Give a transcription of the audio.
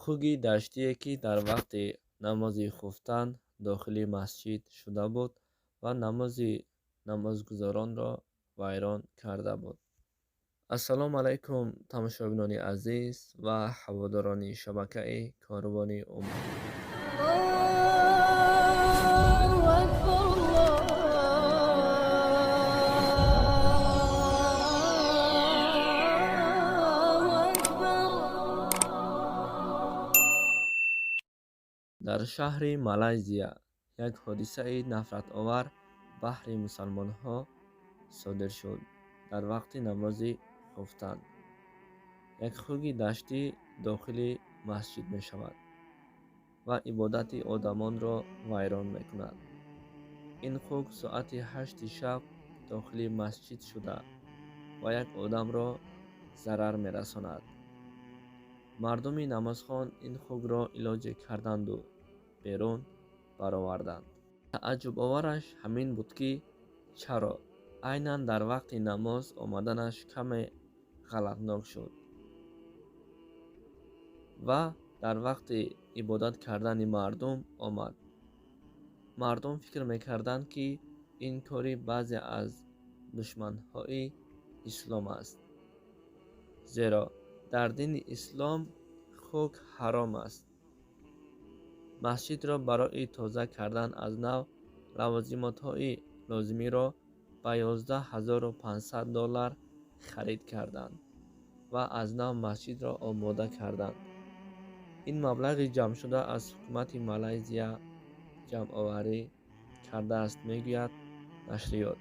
Хуги даштие, ки дар вақти намози хуфтан дохили масҷид шуда буд ва намози намозгузоронро вайрон карда буд. Ассалому алайкум, тамошобинони азиз ва ҳаводорони шабакаи Корвони Умед. الله أكبر. الله أكبر. Дар шаҳри Малайзия як ҳодисаи нафратовар баҳри мусалмонҳо содир шуд. Дар вақти намози хуфтан як хуги даштӣ дохили масҷид мешавад ва ибодати одамонро вайрон мекунад. Ин хуг соати 8-и шаб дохили масҷид шуда ва як одамро зарар мерасонад. Мардуми намозхон ин хугро илоҷе карданду берун бароварданд. Тааҷҷубовараш ҳамин буд, ки чаро айнан дар вақти намоз омаданаш каме ғалатнок шуд ва дар вақти ибодат кардани мардум омад. Мардум фикр мекарданд, ки ин кори баъзе аз душманҳои ислом аст, зеро дар дини ислом хук ҳаром аст. Масҷидро барои тоза кардан аз нав лавозимотҳои лозимиро ба 11 500 доллар харид карданд ва аз нав масҷидро омода карданд. Ин маблағи ҷамъшуда аз ҳукумати Малайзия ҷамъоварӣ кардааст, мегӯяд нашриёт.